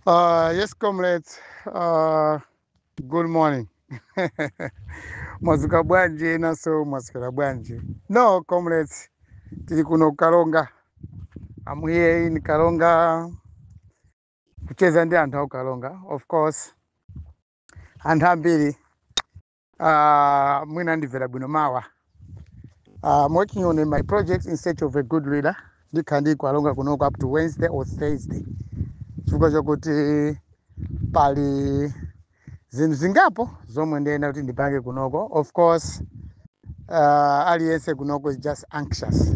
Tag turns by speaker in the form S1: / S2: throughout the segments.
S1: Yes, comrades. Good morning. Mwazuka bwanji naso mwaswera bwanji. No, comrades, tili kuno Karonga. I'm here in Karonga kucheza ndi anthu aku Karonga. Of course, anthu ambiri mwina ndimvera bwino mawa. I'm working on my project in search of a good leader. Ndikhala ndili Karonga kunoko up to Wednesday or Thursday. Chifukwa chokuti pali zinthu zingapo zomwe ndiyenda kuti ndipange kunoko. Of course, aliyense kunoko is just anxious.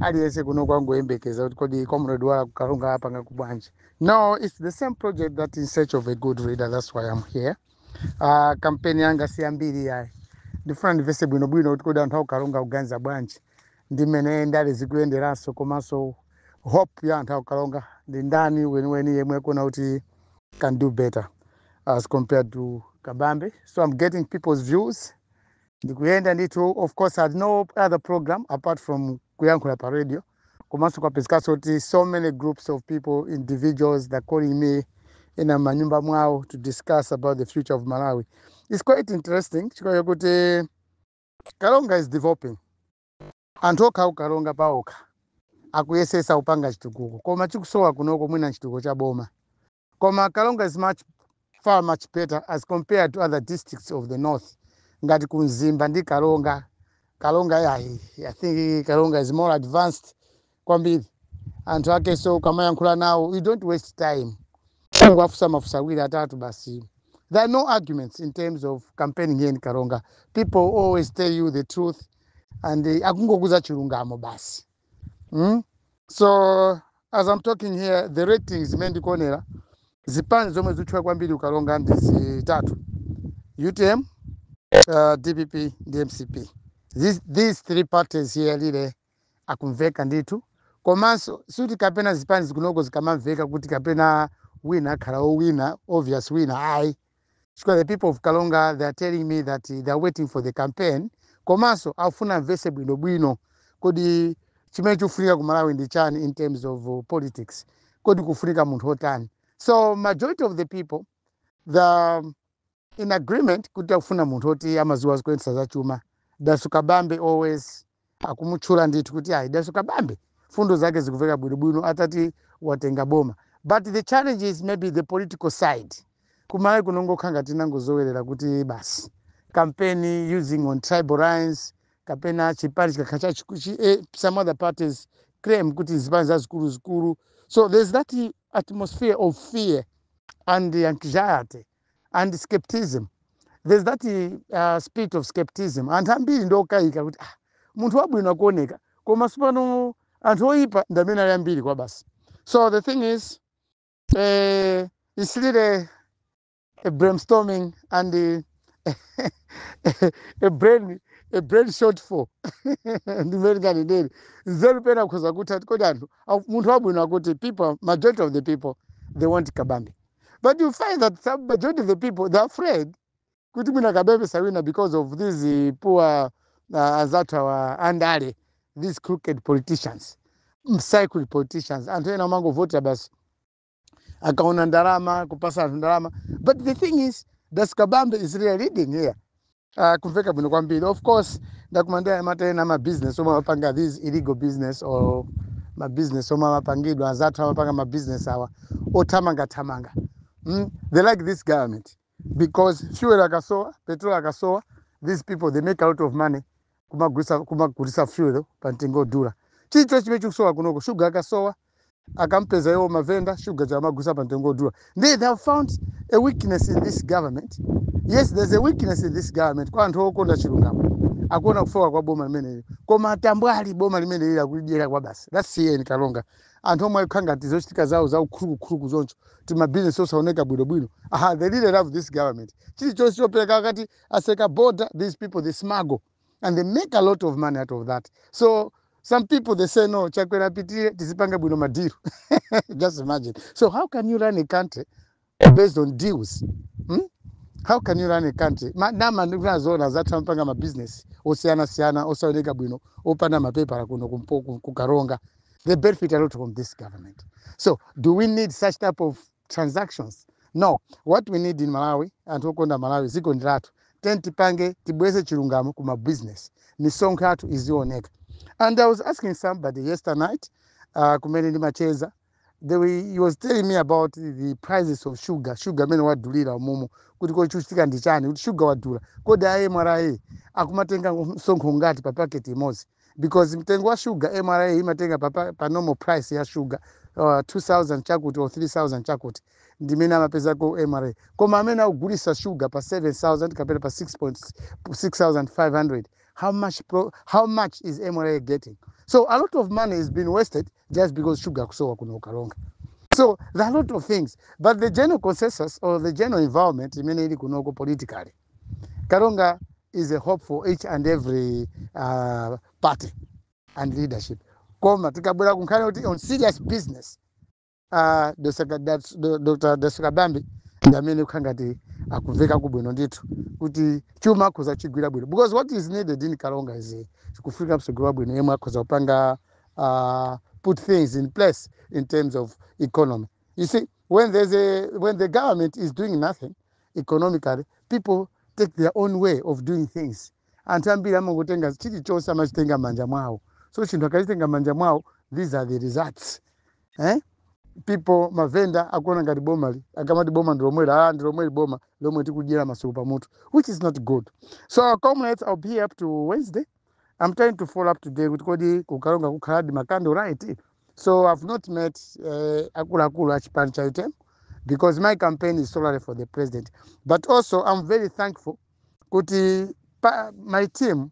S1: Aliyense kunoko angoyembekeza kuti kodi comrade wala kukalonga apanga kubwanji. No, it's the same project that in search of a good leader. That's why I'm here. Kampeni yanga si ambiri yayi. Ndifuna ndimvese bwinobwino kuti kodi anthu akukalonga kuganiza bwanji ndi mmene ndale zikuyenderanso, komanso hope ya anthu akukalonga ndi ndani weniweni yemwe kuona kuti can do better as compared to Kabambe. So I'm getting people's views. Ndikuyenda ndithu. Of course, I had no other program apart from kuyankhula pa radio. Komanso kwapezekanso kuti so many groups of people, individuals that calling me in manyumba mwawo to discuss about the future of Malawi. It's quite interesting chifukwa chokuti Karonga is developing. Anthu okha ku Karonga paokha akuyesesa kupanga chitukuko, koma chikusowa kunoko mwina chitukuko cha boma. Koma Karonga is much far much better as compared to other districts of the north, ngati ku Mzimba ndi Karonga. Karonga yayi, I think Karonga is more advanced kwambiri. Anthu akenso ukamayankhula nawo, you don't waste time, ungowafunsa mafunso awiri atatu basi. There are no arguments in terms of campaigning here in Karonga. People always tell you the truth and akungokuza chilungamo basi. So as I'm talking here, the ratings zimene ndikuonera, zipani zomwe zikutchuka kwambiri kukalonga ndi zitatu: UTM, DPP ndi MCP. These three parties here lile akumveka ndithu. Komanso sikuti kapena zipani zikunoko zikamamveka kuti kapena wina akhala owina, obvious winner, ayi, because the people of Karonga, they are telling me that they are waiting for the campaign. Komanso afuna amvese bwinobwino kodi chimene chikufunika ku Malawi ndi chani in terms of politics, kodi kufunika munthu otani. So majority of the people, the in agreement kuti akufuna munthu oti amaziwa zikuyendetsa zachuma. Dalitso Kabambe, always akumutchula ndithu kuti ayi, Dalitso Kabambe fundo zake zikuveka bwinobwino atati watenga boma. But the challenge is maybe the political side. Kumalawi kunongokhala ngati tinangozowerera kuti basi campaign using on tribal lines, kapena chipani chikakhala some other parties claim kuti zipani zazikulu zikulu. So there's that atmosphere of fear and anxiety and skepticism. There's that spirit of skepticism. Anthu ambiri ndi okayika kuti ah, munthu wabwino akuoneka, koma sipano anthu oyipa ndi amene ali ambiri kwa basi. So the thing is, it's really a brainstorming and a brain shortfall. Ndimene nganeneri nzeru pena kukhoza kuti kodi anthu munthu wabwino akuti people, majority of the people, they want Kabambe, but you find that some majority of the people, they're afraid kuti mwina Kabambe sawina because of these poor anzathu awa andale, these crooked politicians, cycle politicians. Anthu ena amangovotera basi akaona ndalama, kupasa anthu ndalama. But the thing is, Dalitso Kabambe is really leading here, kumveka bwino kwambiri. Of course, ndakumandira matena ma business omwe amapanga these illegal business or ma business omwe amapangidwa, anzathu amapanga ma business awa othamangathamanga. They like this government because fuel akasowa, petrol akasowa, these people, they make a lot of money kumagulisa fuel pa mtengo odula. Chilichonse chimene chikusowa kunoko, sugar akasowa, akampeza iwo mavenda sugar chamagulisa pa mtengo odula. They have found a weakness in this government. Yes, there's a weakness in this government. Kwa anthu okonda chilungamo akuona kufoka kwa boma limeneli, koma atambwali boma limeneli akulidyera kwa basi. That's here in Karonga. Anthu omwe akukhala ngati zochitika zawo za ukhulukukhuluku zoncho, timabizinesi osaoneka bwinobwino, aha, they really love this government. Chilichonse chopereka akati aseka border, these people, they smuggle and they make a lot of money out of that. So some people, they say, "No, Chakwera pitire tizipanga bwino ma deal." Just imagine. So how can you run a country based on deals? How can you run a country? Nama ndikunazoona zathu amapanga mabusiness osiyana-siyana osaoneka bwino, opanda mapepala kuno kukaronga, they benefit a lot from this government. So do we need such type of transactions. No, what we need in Malawi, anthu okonda Malawi, ziko ndilathu, ten tipange, tibweze chilungamo kuma business, misonkho yathu izioneka. And I was asking somebody yesterday night, kumene ndimacheza, he was telling me about the prices of sugar, sugar amene wadulira umumu, kuti kodi chikuchitika ndi chani kuti sugar wadula? Kodi a MRA akumatenga msonkho ngati pa packet imodzi? Because mtengo wa sugar, MRA imatenga pa normal price ya sugar 2000 chakuti or 3000 chakuti, ndimene amapezako MRA. Koma amene akugulisa sugar pa 7000 kapena pa 6.6500, how much is MRA getting? So a lot of money is being wasted just because sugar kusowa kuno Karonga. So there are a lot of things, but the general consensus or the general environment imene ili kunoko politically, Karonga is a hope for each and every party and leadership. Koma tikabwera kunkhani kuti on serious business, Dr. Dalitso Kabambe ndi amene kukhala ngati akumveka kubwino ndithu kuti chuma akhoza chigwira bwino, because what is needed in Karonga is kufika msogolo wabwino yemwe akhoza kupanga put things in place in terms of economy. You see, when the government is doing nothing economically, people take their own way of doing things. Anthu ambiri amangotenga chilichonse, amachitenga manja mwawo. So chinthu akachitenga manja mwawo, these are the results, eh? People, mavenda akuona ngati boma li, akamati boma ndilomweli, ah, ndilomweli boma lomwe tikudyera masuku pamutu, which is not good. So comrades, I'll be here up to Wednesday. I'm trying to follow up today kuti kodi kuKaronga kukhaladi ma candle light. So I've not met akuluakulu a chipani cha UTM because my campaign is solely for the president. But also I'm very thankful kuti my team,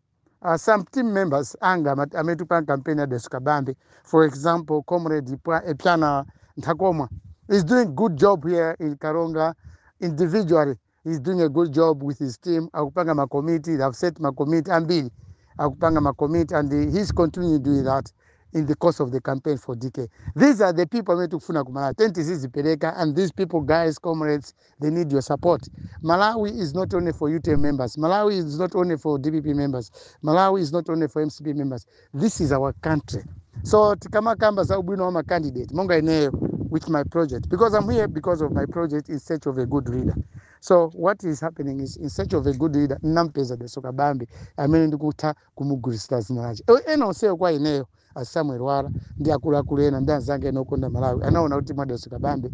S1: some team members anga amene tikupanga campaign ya Dalitso Kabambe, for example Comrade Epiana Ntakomwa, is doing good job here in Karonga individually. He's doing a good job with his team. Akupanga ma committee, they have set ma committee ambiri, akupanga ma committee, and he's continuing doing that in the course of the campaign for DK. These are the people amene tikufuna ku Malawi. Tenti zizipereka, and these people, guys, comrades, they need your support. Malawi is not only for UTM members. Malawi is not only for DPP members. Malawi is not only for MCP members. This is our country. So tikamakamba za ubwino wa ma candidate, monga ineyo with my project, because I'm here because of my project, In Search of a Good Leader. So what is happening is, in search of a good leader, nampeza Dalitso Kabambe amene ndikutha kumugwirisira zina lache. Ena onseyo kwa ineyo a Samuel Wara ndi akuluakulu ena ndi anzanga ena okonda Malawi anaona kuti mwa Dalitso Kabambe,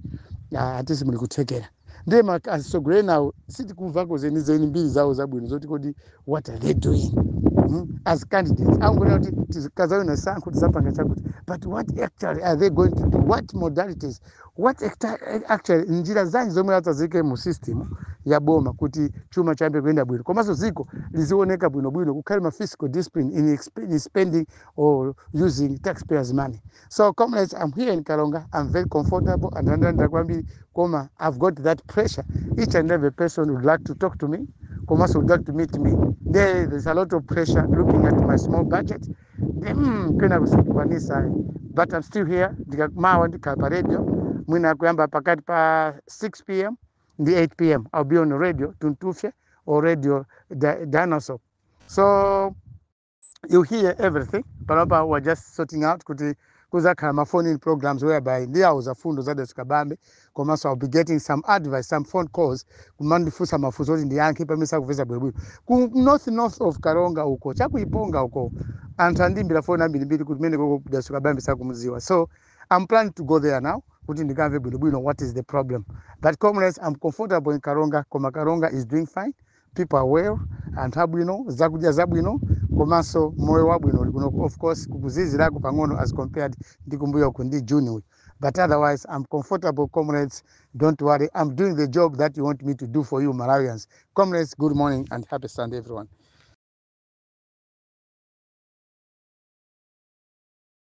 S1: atisi muli kuthekera. Ndiye atsogoleri nawo sitikumvako zenizeni mbiri zawo zabwino zoti kodi what are they doing as candidates. Angonena kuti tikazawina sankho tizapanga chakuti, but what actually are they going to do? What modalities? What actually, njira zanji zomwe atazike mu system ya boma kuti chuma chayambe kuyenda bwino, komanso ziko lizioneka bwinobwino, kukhale ma fiscal discipline in spending or using taxpayers' money? So comrades, I'm here in Karonga. I'm very comfortable and ndandanda kwambiri, koma I've got that pressure. Each and every person would like to talk to me, komanso would like to meet me. There's a lot of pressure looking at my small budget. Kwena kusikwanisa, but I'm still here. Mawa ndikhala pa radio, mwina kuyamba pakati pa 6 p.m. ndi 8 p.m. I'll be on Radio Tuntufye or Radio Dinosaur. So you hear everything. Panopa we're just sorting out kuti kuzakhala ma phone in programs whereby ndiyauza fundo za Dalitso Kabambe, komanso I'll be getting some advice, some phone calls, kumandifunsa mafunso kuti ndiyankhe pamene sakupeza bwinobwino. Ku north of Karonga uko, chakuiponga uko, anthu andimbira foni ambirimbiri kuti mene koko Dalitso Kabambe sakumuziwa. So I'm planning to go there now kuti ndikamve bwinobwino what is the problem. But comrades, I'm comfortable in Karonga, koma Karonga is doing fine. People are well, anthu abwino, zakudya zabwino, komanso moyo wabwino uli kuno. Of course kukuzizirako pang'ono as compared ndi kumbuyo ku ndi June uyu, but otherwise I'm comfortable. Comrades, don't worry, I'm doing the job that you want me to do for you Malawians. Comrades, good morning and happy Sunday, everyone.